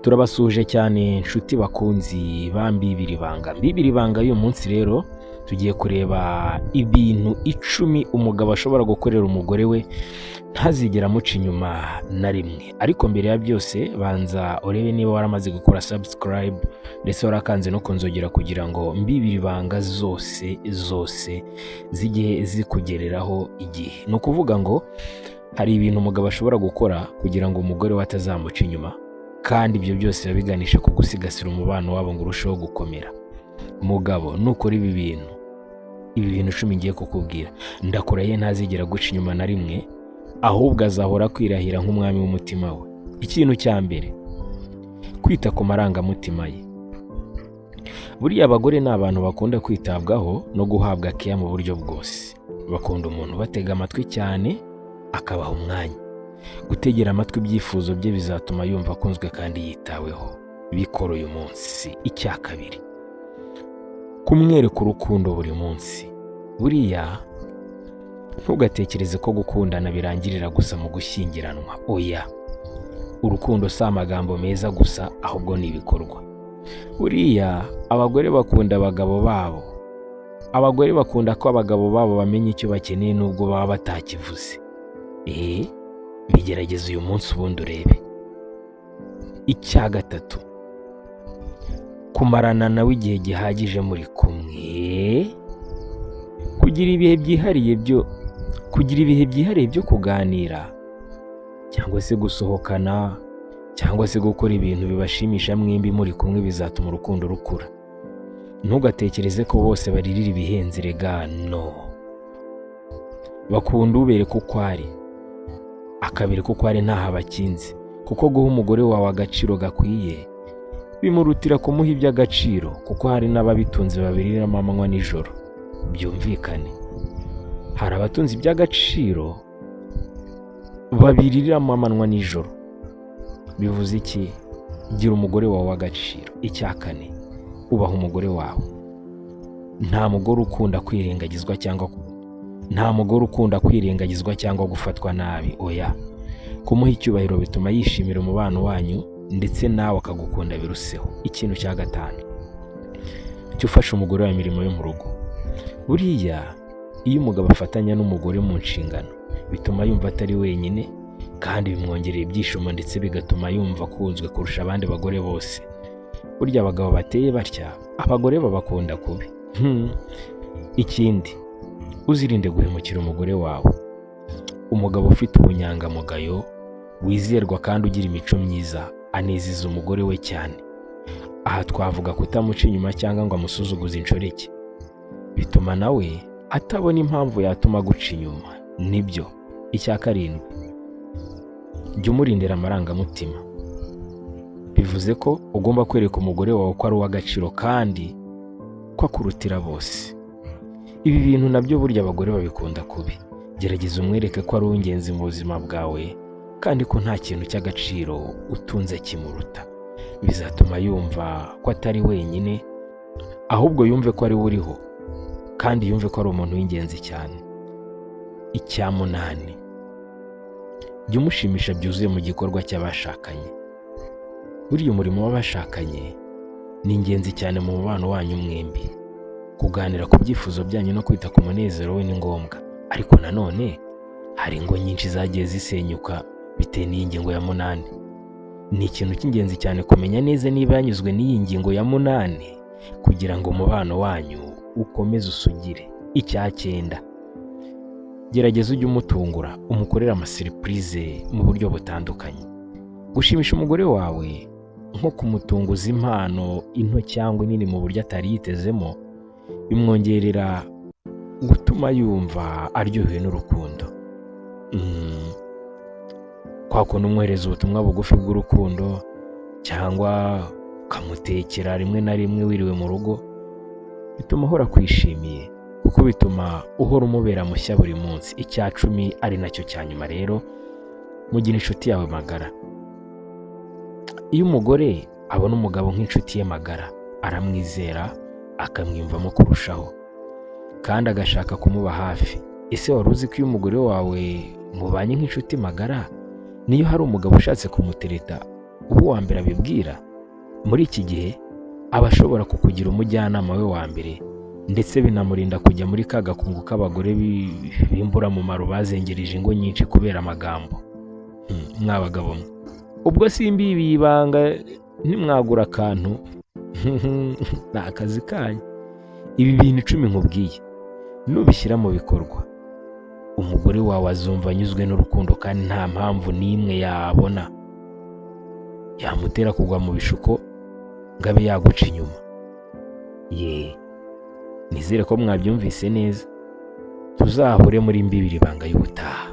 Turabasuhuje cyane inshuti bakunzi ba Mbibiri Banga. Mbibiri Banga y'uyu munsi rero tugiye kureba ibintu 10 umugabo ashobora gukorera umugore we ntazigera amuca inyuma na rimwe. Ariko mbere ya byose banza urebe niba waramaze gukora subscribe ndetse warakanze no kunzogera kugira ngo Mbibiri Banga zose zose zijye zikugereraho igihe. Ni ukuvuga ngo hari ibintu umugabo ashobora gukora kugira ngo umugore we atazamuca inyuma, kandi ibyo byose biba biganisha ku gusigasira umubano wabo ngo urusheho gukomera. Mugabo, nukora ibi bintu, ibi bintu 10 ngiye kukubwira, ndakurahiye ntazigera aguca inyuma na rimwe, ahubwo azahora akwirahira nk'umwami w'umutima we. Ikintu cya mbere, kwita ku marangamutima ye. Buriya abagore ni abantu bakunda kwitabwaho no guhabwa keya mu buryo bwose. Bakunda umuntu ubatega amatwi cyane, akabaha umwanya. Gutegera amatwi ibyifuzo bye bizatuma yumva akunzwe kandi yitaweho. Bikora uyu munsi. Icya kabiri, kumwereka urukundo buri munsi. Buriya ntugatekereze ko gukundana birangirira gusa mu gushyingiranwa. Oya, urukundo si amagambo meza gusa, ahubwo ni ibikorwa. Buriya abagore bakunda abagabo babo. Abagore bakunda ko abagabo babo bamenya icyo bakeneye nubwo baba batakivuze. Bigerageze uyu munsi ubundi urebe. Icya gatatu, kumarana nawe igihe gihagije muri kumwe. Kugira ibihe byihariye byo kugira ibihe byihariye byo kuganira cyangwa se gusohokana cyangwa se gukora ibintu bibashimisha mwembi muri kumwe bizatuma urukundo rukura. Ntugatekereze ko bose baririra ibihenze, rega no. Bakunda ubereka uko ari, akabereka uko ari ntaho abakinze, kuko guha umugore wawe agaciro gakwiye bimurutira kumuha iby'agaciro, kuko hari n'ababitunze babiriramo amanywa nijoro. Byumvikane, hari abatunze iby'agaciro babiriramo amanywa nijoro. Bivuze iki? Gira umugore wawe w'agaciro. Icya kane, ubaha umugore wawe. Nta mugore ukunda kwirengagizwa cyangwa nta mugore ukunda kwirengagizwa cyangwa gufatwa nabi. Oya, kumuha icyubahiro bituma yishimira umubano wanyu ndetse nawe akagukunda biruseho. Ikintu cya gatanu, cyo ufasha umugore wawe imirimo yo mu rugo. Buriya iyo umugabo afatanya n'umugore mu nshingano bituma yumva atari wenyine, kandi bimwongerera ibyishimo ndetse bigatuma yumva akunzwe kurusha abandi bagore bose. Burya abagabo bateye batya abagore babakunda kubi. Ikindi, uzirinde guhemukira umugore wawe. Umugabo ufite ubunyangamugayo, wizerwa kandi ugira imico myiza anezeza umugore we cyane. Aha twavuga kutamuca inyuma cyangwa ngo amusuzuguze inshoreke, bituma nawe atabona impamvu yatuma aguca inyuma. Nibyo. Icya karindwi, jya umurindira amarangamutima. Bivuze ko ugomba kwereka umugore wawe ko ari uw'agaciro kandi ko akurutira bose. Ibi bintu nabyo burya abagore babikunda kubi. Gerageza umwereke ko ari uw'ingenzi mu buzima bwawe kandi ko nta kintu cy'agaciro utunze kimuruta. Bizatuma yumva ko atari wenyine, ahubwo yumve ko ari we uriho, kandi yumve ko ari umuntu w'ingenzi cyane. Icya munani, jya umushimisha byuzuye mu gikorwa cy'abashakanye. Buriya umurimo w'abashakanye ni ingenzi cyane mu mubano wanyu mwembi. Kuganira ku byifuzo byanyu no kwita ku munezero we ni ngombwa, ariko nanone hari ingo nyinshi zagiye zisenyuka bitewe n'iyi ngingo ya munani. Ni ikintu cy'ingenzi cyane kumenya neza niba yanyuzwe n'iyi ngingo ya munani kugira ngo umubano wanyu ukomeze usugire. Icya cyenda, gerageza ujye umutungura, umukorere amasiripurize mu buryo butandukanye. Gushimisha umugore wawe nko kumutunguza impano into cyangwa inini mu buryo atari yitezemo, bimwongerera gutuma yumva aryohewe n'urukundo. Kwa kuntu umwohereza ubutumwa bugufi bw'urukundo cyangwa ukamutekera rimwe na rimwe wiriwe mu rugo, bituma ahora akwishimiye, kuko bituma uhora umubera mushya buri munsi. Icya 10 ari nacyo cya nyuma rero, mugira inshuti yawe magara. Iyo umugore abona umugabo nk'inshuti ye magara, aramwizera akamwiyumvamo kurushaho, kandi agashaka kumuba hafi. Ese wari uzi ko iyo umugore wawe mubanye nk'inshuti magara, niyo hari umugabo ushatse kumutereta Uba uwa mbere abibwira. Muri iki gihe aba ashobora kukugira umujyanama we wa mbere, ndetse binamurinda kujya muri ka gakungu k'abagore b'imburamumaro bazengereje ingo nyinshi kubera amagambo. Mwa bagabo mwe, ubwo simbibiye ibanga, ntimwagura akantu, ni akazi kanyu. Ibi bintu 10 nkubwiye nubishyira mu bikorwa, umugore wawe azumva anyuzwe n'urukundo, kandi nta mpamvu n'imwe yabona yamutera kugwa mu bishuko ngo abe yaguca inyuma. Ye, nizere ko mwabyumvise neza. Tuzahure muri Mbibiri Ibanga y'ubutaha.